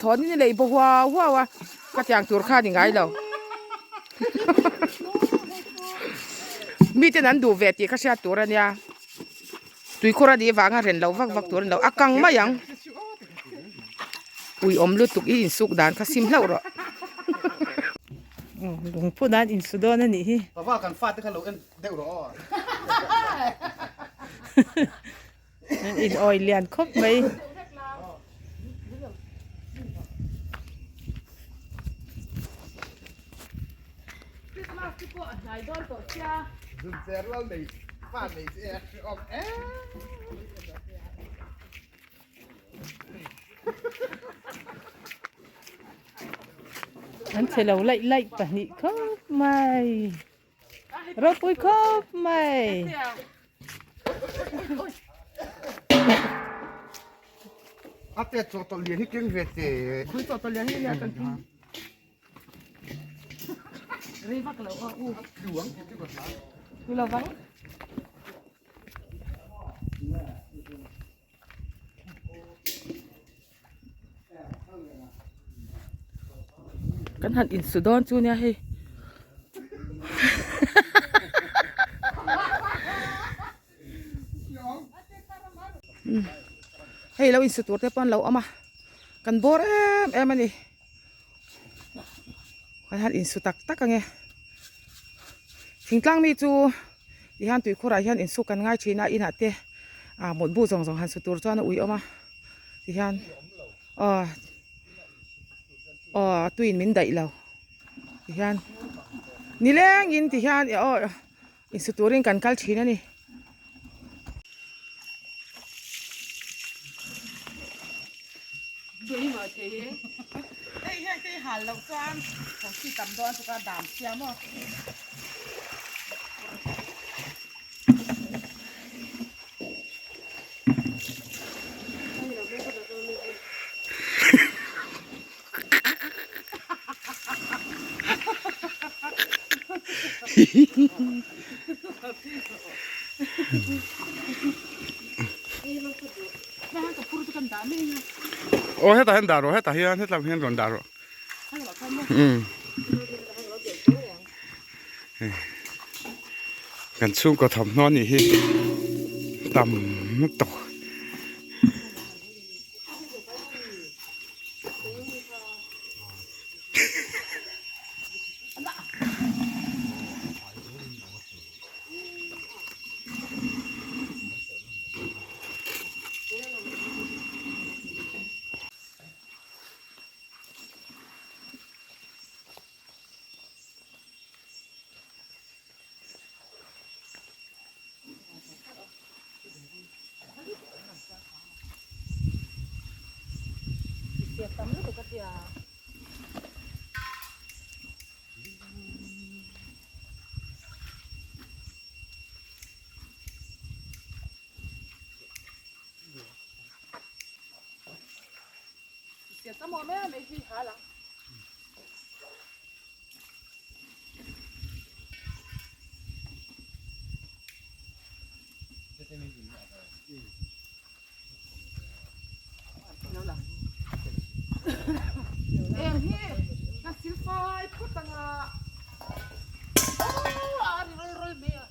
Thawnin i lei baw huau huau a, khatiang tur kha a ni ngai lo. Miten an duh ve tih kha hriat tur a nia. Tuikhur a nih vanga ren loh vak vak tur a ni lo, a kang mai ang. Ui awm lutuk i insuk dan kha sim hlauh rawh. Lungphu nan insu dawn a nih hi. Papa kan fate kha lo en deuh rawh aw. An in awi lian khawp mai. Christmas te pawh a hnai dawn tawh sia. Zuncher lal nei fa nei che a hrehawm em. An chhe lo laih laih pahnih khawp mai. Ropui khawp mai. A te chaw tawlh lian hi keng ve te. Khui chaw tawlh lian hi nia kan keng. Rei vak lo aw u. Tluang ti ka hla. Tlu lo vang. Kan han insu dawn chu nia hei. Hei lo insu tur te pawh an lo awm a, kan bawr em em a ni. Kan han insu tak tak ang e. Thingtlang mi chu tihian tuikhurah hian insuk kan ngai thin a, inah te ah mutbu zawng zawng han su tur chuan a ui awm a tihian aw aw tuiin min daih lo tihian nilengin tihian aw insu turin kan kal thin a ni. Hei hian kei hal loh chuan thosi tam dawn chu ka dam sia maw. Aw hetah hian dah rawh hetah hian hetlam hian rawn dah rawh umm kan chhungkaw thawmhnaw anih hi tam lutuk. Eng hi ka sil fai phawt ang a aww a ri rawl rawl mai a.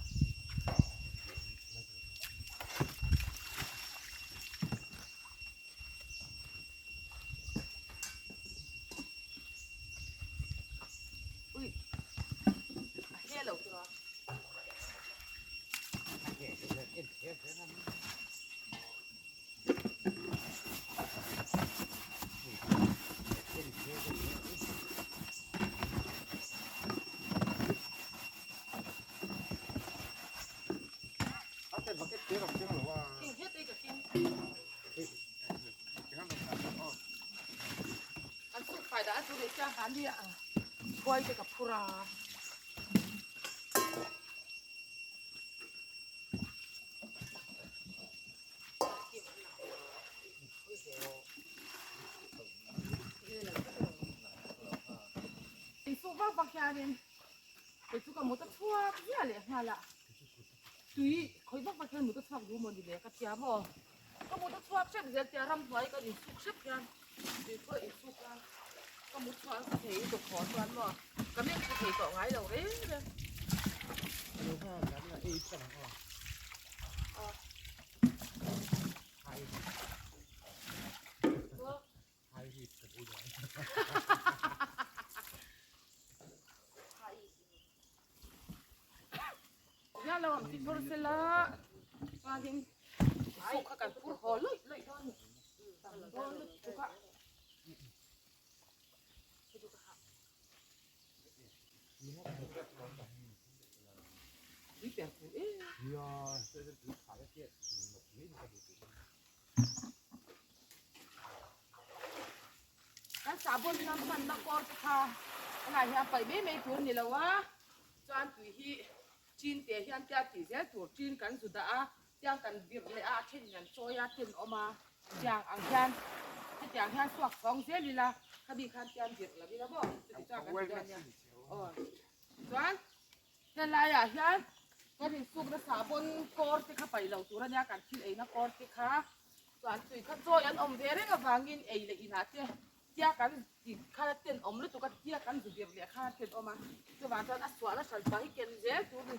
Ui a he lo tura. Insuk vak vak hianin kei chu ka mut a chhuak ziah leh nghal a, tui khawih vak vak hian mut a chhuak duh maw ni le ka tia maw, ka mut a chhuak hrep zel tia ramhnuai kan insuk hrep hian. Tuikhur insuk a ka mut chuan ka thei lutuk haw chuan maw ka meng tha thei tawh ngai lo reng reng. Hian lo ang tih phur sela chuanin suk kha kan phur haw luih luih dawn a ni tam dawn lutuk a. Tui per tur em. Kan sahbawn hian hmanna kawr te kha tunah hian paih mai mai tur ni lo a, chuan tui hi chin te hian tia tih zel tur chin kan zu dah a, tiang kan birh leh a, a thenin an chawi a, ten awm a, tiang ang hian hetiang hian suak chhawng zel ila khami khan tiang birh lo ila maw chuti chuan kan ti dawn nia aw chuan Helaiah hian kan insukna sahbawn kawr te kha paih loh tur a nia, kan thil eina kawr te kha chuan tui kha chawi an awm ve reng avangin ei leh inah te tia kan ti kha ten awm lutuk a, tia kan zu bir leh kha ten awm a, chuvang chuan a sual a hran pah hi ken zel tur ni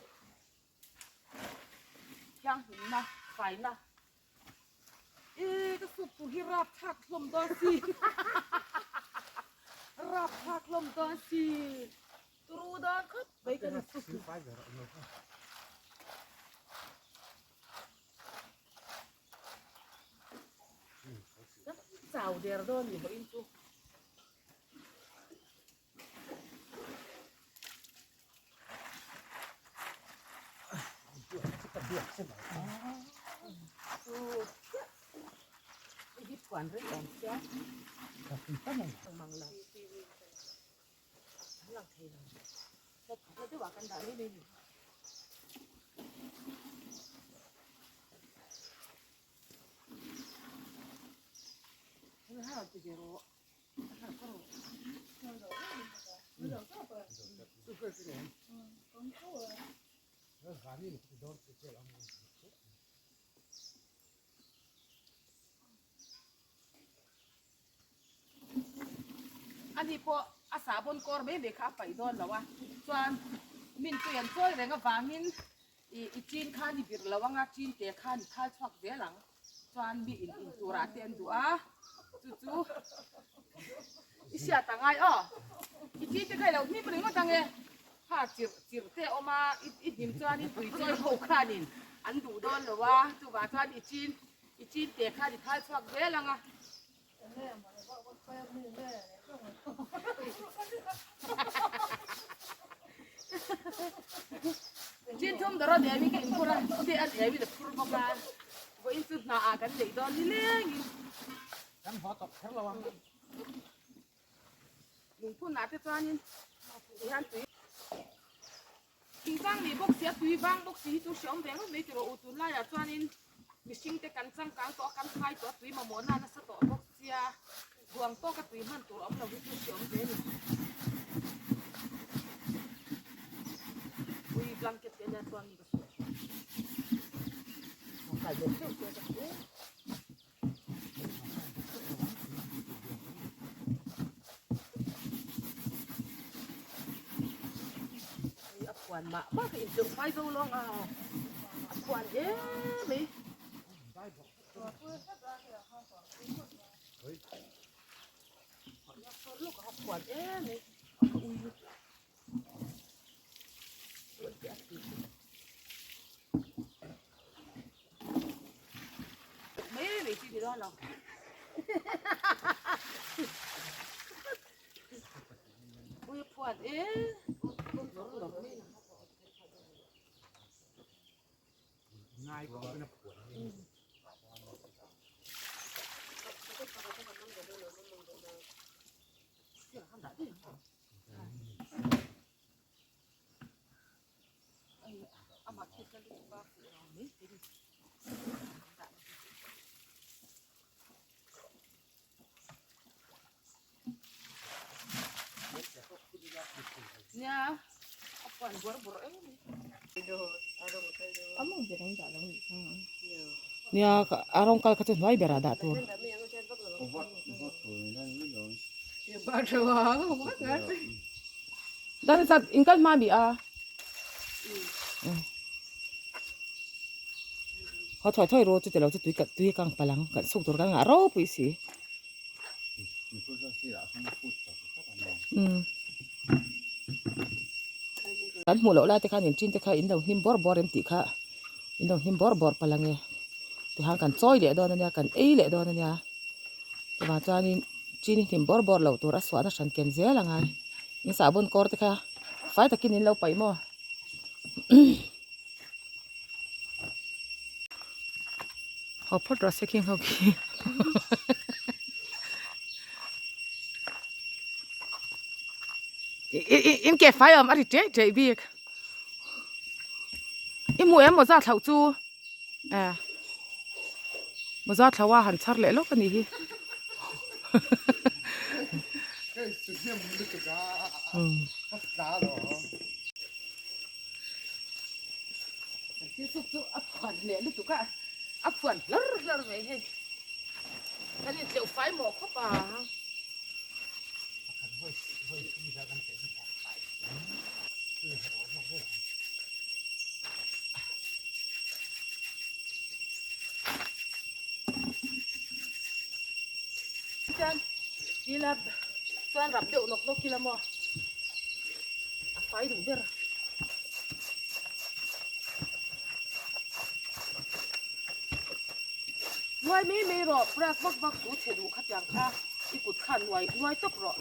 thianghlimna faina Ee ka suk tur hi rap thlak hlawm dawn si rap thlak hlawm dawn si turu dawn khawp mai ka ni suk tur. Ka chau der dawn ni vawiin chu. Ani pawh a sahbawn kawr mai mai kha a paih dawn lo a, chuan min tui an chawi reng avangin ih i chin khan i birh lo anga chin te khan i thal chhuak zel ang. Chuan mi in in turah te an duh a, chu chu i hriat a ngai aw. I thi te kha i lo hnim ringawt ang e, kha chirh chirh te a awm a, i hnim chuanin tui chawi ho khanin an duh dawn lo a, chuvang chuan i chin i chin te khan i thal chhuak zel ang a. Chin thum dawr a nem in ka inphur a, te a nem in a phur bawk a, vawiin chu hna ah kan neih dawn ni lengin. Kan haw tawp kher lo ang. Lungphun ah te chuanin tihian tui thingtlang nih bawk si a tui vang bawk si hi chu hreawm ve ngawt mai tiraw u tunlaiah chuanin mihring te kan changkang tawh a kan phai tawh a tui mamawhna a nasa tawh bawk sia duang tawka tui hman tur awm lo hi chu hreawm ve a ni. Ui blanket te ania chuan mi ka sawi. A phuan mah mah ka intleuh fai zo lawng a a phuan em mai. A phuan em mai. Ka ui lutuk. Mai mai chi ni dawn lo. Ui phuan e. Ngai ko na phuan ni. Nia a rawng kal kha chu hnuai berah dah tur. Dan zat in kal hma mi a. Haw thawi thawi ru chu tilo chu tui tui kang palang kan suk tur kan ngah ropui si. Kan hmuh loh lai te khan in chin te kha in lo hnim bawr bawr em tih kha in lo hnim bawr bawr palh ange tihian kan chawi leh dawn ania kan ei leh dawn ania chuvang chuanin chin hi hnim bawr bawr loh tur a suahna hran ken zel a ngai in sahbawn kawr te kha fai takin in lo paih maw. Haw phawt rawh se khing ho khi in ke fai awm a ri ṭeh ṭeh bik i hmuh em mawza thlauh chu eh mawza thlauh a han chhar leh lawk a nih hi Thil suk chu a phuan leh lutuk a, a phuan hlar hlar mai hei. Kan intleuh fai mawh khawp a. Chuan ila chuan rap deuh nawk nawk ila maw a fai duh ber. Nuai mai mai rawh brush vak vak chu chhe duh khatiang kha i kut khan nuai nuai tawp rawh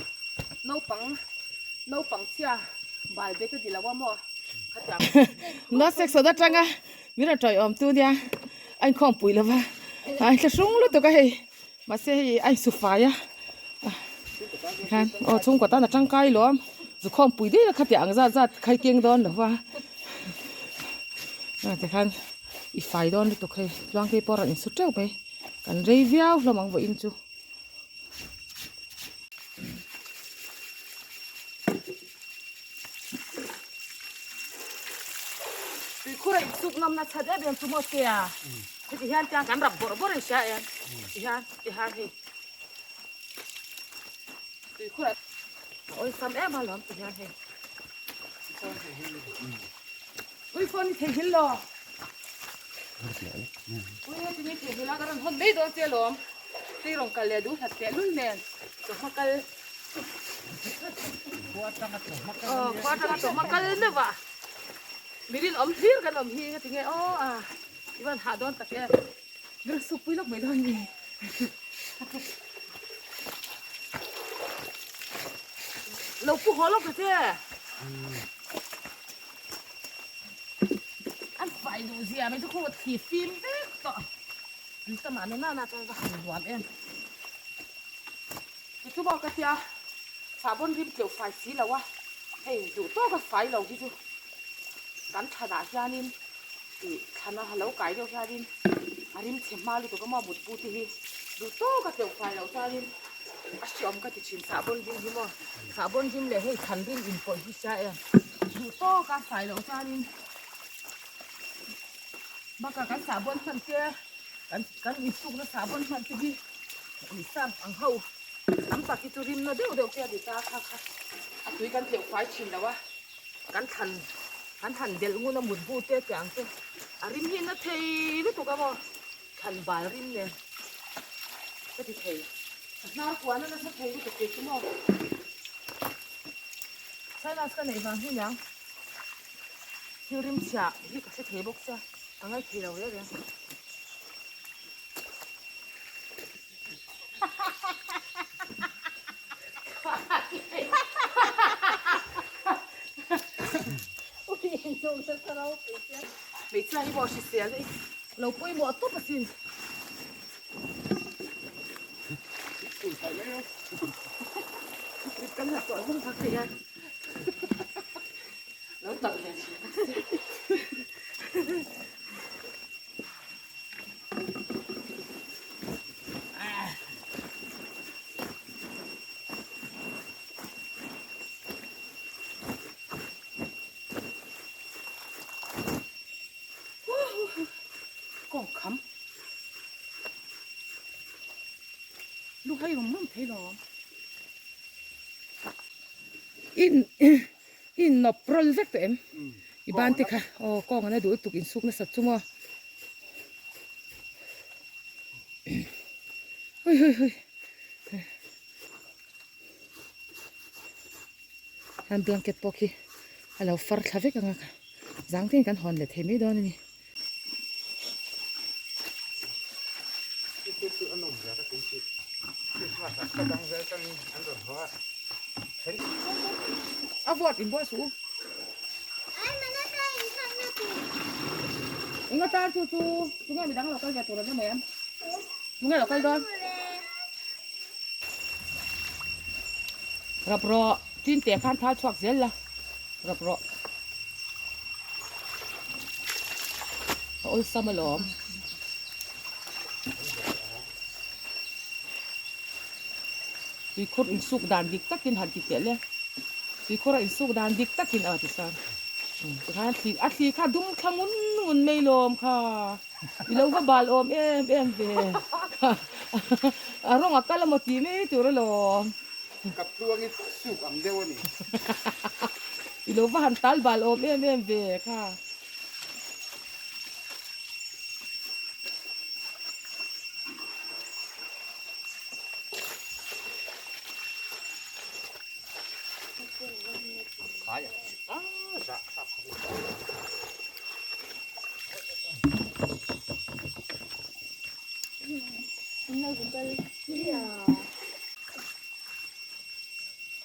naupang naupang chhia bal bet a ti lo a maw khatiang. North section atanga min rawn tawiawm tu nia a inkhawm pui lova a inthlahrung lutuk a hei mahse hei a insu fai a tikhan aw chhungkaw tan a tangkai lawm zukhawm pui daih a khatiang ang zat zat khai keng dawn lo va tikhan i fai dawn lutuk hei tluang phei pawh a rawn insu teuh mai kan rei viau hlawm ang vawiin chu. Tuikhur a insuk nawmna chhat em em chu maw tia heti hian tiang kan rap bawrh bawrh in hria em tihian tihian hei tuikhur a awlsam em alawm tihian hei ui phone hi theihnghilh lo ui heti ni theihnghilh a ka rawn hawn mai dawn che alawm. Tui rawn kal leh duh hlat teh lul nen chawhma kal aw khua atanga chawhma kal meuh a mi rinawm hlir kan awm hi heti nge aw a i van hah dawn tak em mi suk pui lawk mai dawn ni lo pu haw lawk ta che an fai duh zia mai chu khaw thli fim vek tawh. Tui ka mahna nana chuan ka han nuam em. Ti chu maw ka tia sahbawn rim tleuh fai si lo a, hei duh tawk a fai lo hi chu kan thlanah hianin ih thlana lo kai deuh hianin a rim chhe hma lutuk a maw mutbu te hi duh tawk a tleuh fai loh chuanin a hreawm ka ti thin sahbawn rim hi maw sahbawn rim leh hei thlan rim inpawlh hi sia em duh tawk a fai loh chuanin. Bakah kan sahbawn hman te kan kan insukna sahbawn hman te hi insam ang ho tam tak hi chu rimna deuh deuh te a ni ta kha kha a tui kan tleuh fai thin lo a kan thlan kan han delh ngun a mutbu te tih ang te a rim hi na thei lutuk a maw thlan bal rim nen ka ti thei ka hnar kuan a nasa thei lutuk kei chu maw silence ka neih vang hi niang. Thil rim chhia hi ka hre thei bawk sia, ka ngaih thei lo reng reng. Hmeichhia hi pawh hrisel hi lo pawimawh tawp asin. Kan la tawh vang vang thei a. Lo tak ve thin bawk si. Kawng kham. Lu hai rum rum thei lawm. In in nawp rawl vek tawh em? I ban te kha aw kawng an a duh lutuk insuk nasat chu maw. Hui hui hui. An blanket pawh khi a lo far thla vek ang a zang te in kan hawn leh thei mai dawn a ni. A vawt in buai suh u. Enga tar chu chu tunge midang lo kal ve tur an awm em? Tunge lo kal dawn? Rap rawh tin teh khan thal chhuak zel la rap rawh a awlsam alawm tuikhur insuk dan dik takin han ti teh le tuikhur a insuk dan dik takin a ti san tikhan thli a thli kha dum thla ngun ngun mai lawm kha. I lo va bal awm em em ve. A rawng a kal amaw tih mai tur alawm. Ka tluangin suk ang deuh a ni. I lo va han tal bal awm em em ve kha.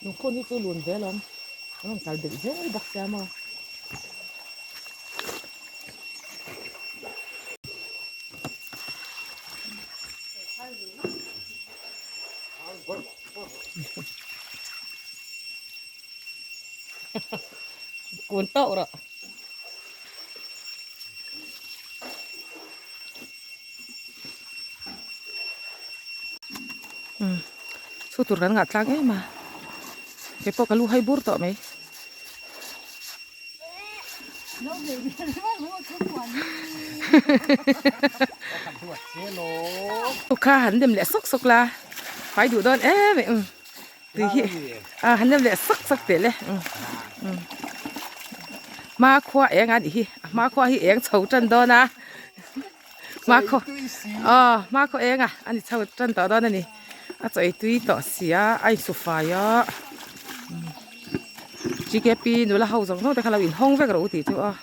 Lungphun hi chu lun zel awm an rawn kal belh zel bawk sia maw. Kun tauh rawh. Chu tur kan ngah tlang em a kei pawh ka lu hai bur tawh mai. Kha han nem leh sawk sawk la fai duh dawn em em. Tui hi a han nem leh sak sak teh le hma khua eng a nih hi a hma khua hi eng chho tan dawn a hma khaw aw hma khaw eng a ani chho tan tawh dawn a ni a chaw ei tui tawh sia a insu fai a G K P nula ho zawng zawng te kha lo inhawng vek rawh u tih chu aw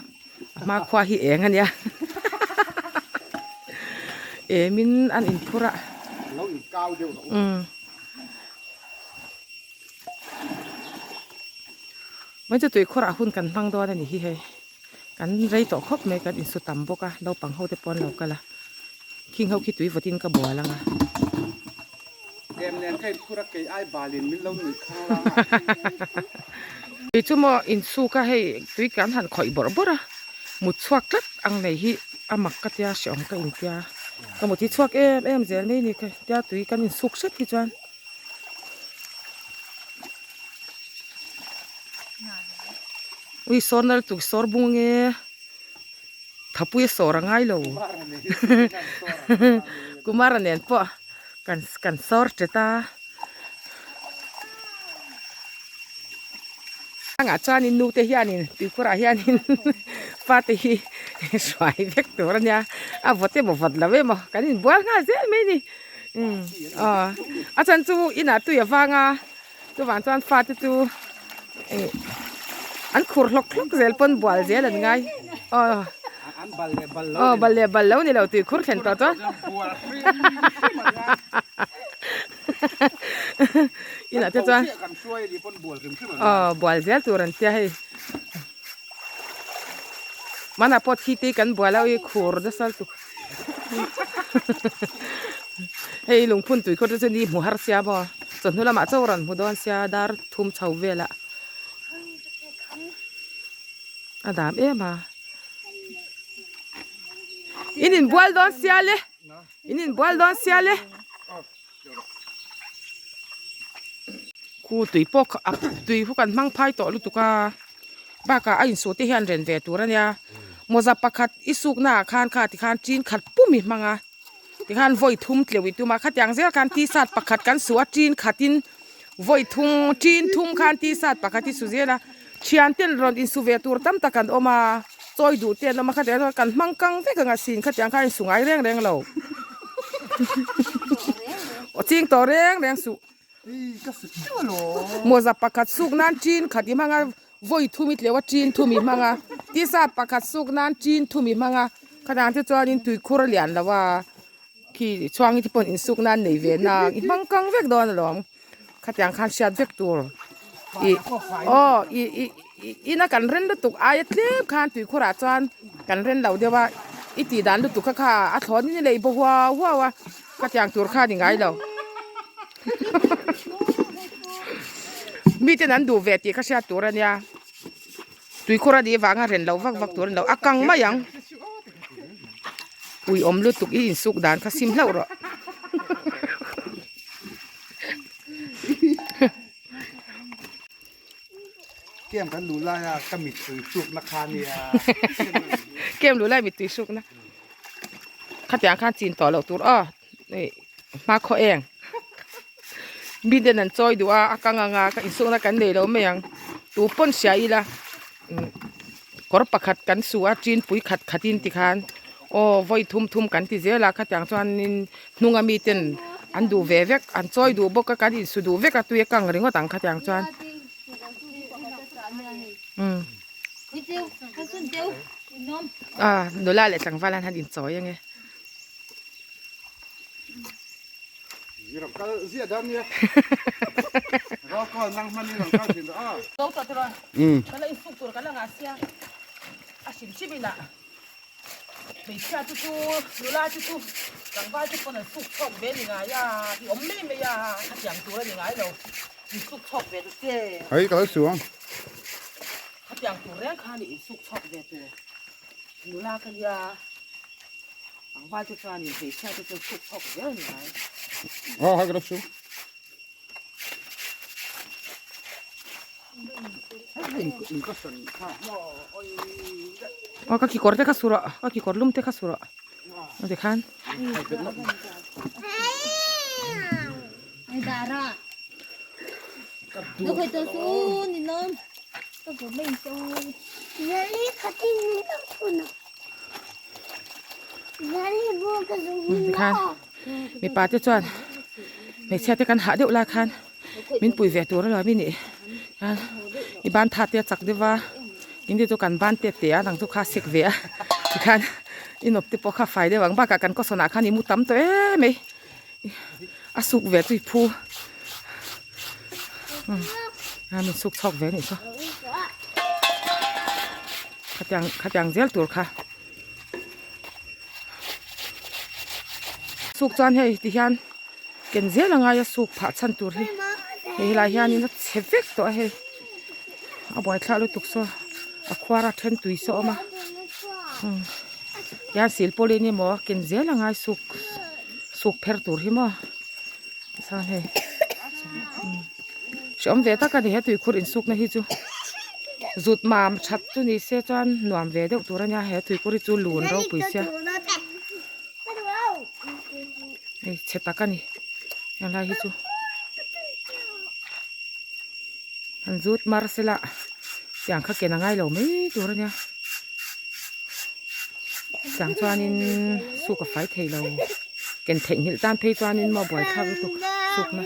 a hma khua hi eng a nia emin an inphur a. Mai chu tuikhawr ah hun kan hmang dawn a ni hi hei kan rei tawh khawp mai kan insu tam bawk a naupang ho te pawh an lo kal a khing ho khi tui vawt in ka bual ang a. Kem nen ka inphur a kei ai bal in min lo nuih khang lang a. Tui chu maw insuk a hei tui kan han khawih bawrh bawrh a mut chhuak tlat ang nei hi a mak ka tia hreawm ka intia ka mut hi chhuak em em zel mai ni tia tui kan insuk hrep hi chuan. Ui sawr nal tuk sawr bung ange thapui a sawr a ngai lo Kumara nen pawh kan kan sawr tet a tlangah chuanin nu te hianin tuikhurah hianin fate hi hruai vek tur a nia a vawt emaw vawt lo emaw kan inbual nghal zel mai a ni. Umm aw a chan chu inah tui a vang a chuvang chuan fate chu ih an khur hlawk hlawk zel pawn bual zel an ngai aw aw bal leh bal lo ni lo tui khur thlen tawh chuan inah te chuan aw bual zel tur an tia hei Mana pawh thi te kan buai lo i khur nasa lutuk hei lungphun tui khaw te chu ni hmu har sia maw chawhnu lamah chaw rawn hmu dawn sia dar thum chho velah a dam em a in inbual dawn sia le in inbual dawn sia le. Khu tui pawh kha a tui khu kan hmang phai tawh lutuk a bakah a insuh te hian ren ve tur a nia mawza pakhat i suk naah khan kha tikhan tin khat pum i hmang a tikhan vawi thum tleuh i tum a khatiang zel khan t-shirt pakhat kan suh a tin khatin. Vawi thum tin thum khan t-shirt pakhat hi su zel a thian ten rawn insu ve tur tam tak an awm a chawi duh te an awm a khatiang chuan kan hmang kang vek ang a sin khatiang khan insu ngai reng reng lo aw ching tawh reng reng suh mawza pakhat suk nan tin khat i hmang a vawi thum i tleuh a tin thum i hmang a t-shirt pakhat suk nan tin thum i hmang a khatiang te chuanin tuikhur a lian lo a. Khi chhuang hi te pawh insuk nan nei ve nang i hmang kang vek dawn alawm khatiang khan hriat vek tur ih aw ih ih ina kan ren lutuk aia tlem khan tuikhur ah chuan kan ren lo deuh a i tih dan lutuk kha kha a thlawn in i lei baw huau huau a khatiang tur kha a ni ngai lo miten an duh ve tih kha hriat tur a nia tuikhur a nih vanga ren loh vak vak tur a ni lo a kang mai ang. Ui awm lutuk i insuk dan kha sim hlauh rawh. Kem kan luh lai a ka mittui hrukna kha nia. Kem luh lai mittui hrukna. Khatiang khan chin tawh loh tur aw hma khaw eng. Mi ten an chawi duh a a kang ang a ka insukna kan nei lo mai ang. Tu pawn hria ila. Kawr pakhat kan su a tin pui khat khat in tikhan aw vawi thum thum kan ti zel a khatiang chuanin hnung ami ten an duh ve vek an chawi duh bawk a kan insu duh vek a tui a kang ringawt ang khatiang chuan umm a nula leh tlangval an han inchawi ange. Hei ka lo su ang. Tlangval te chuanin hmeichhia te chu chhuk chhawk zel a ni mai. Aw hai ka lo su. Aw ka kekawr te kha su rawh ka kekawr lum te kha su rawh a ti khan. Tikhan mipa te chuan hmeichhia te kan hah deuh lai khan min pui ve tur alawm i nih khan i ban tha te a chak deuh va in te chu kan ban tet teh a dang chu kha sek ve a tikhan i nawp te pawh kha fai deuh ang bakah kan kawsawn ah khan i mu tam tawh em mai a suk ve chu i phu a min suk chhawk ve anih chu khatiang khatiang zel tur kha suk chuan hei ti hian ken zel a ngai a suk phah chhan tur hi hei helai hianin a chhe vek tawh a hei a buaithlak lutuk saw a khuar a then tui saw a awm a hian silpawlin emaw ken zel a ngai suk suk pher tur hi maw chuan hei hreawm ve tak a ni he tuikhur insukna hi chu zut mam that chu ni se chuan nuam ve deuh tur a nia he tuikhur hi chu lun ropui sia hei chhe tak a ni helai hi chu an zut mar sela tiang kha ken a ngai lo mai tur a nia tiang chuanin suk a fai thei lo ken theihnghilh tan phei chuanin maw buaithlak lutuk sukna.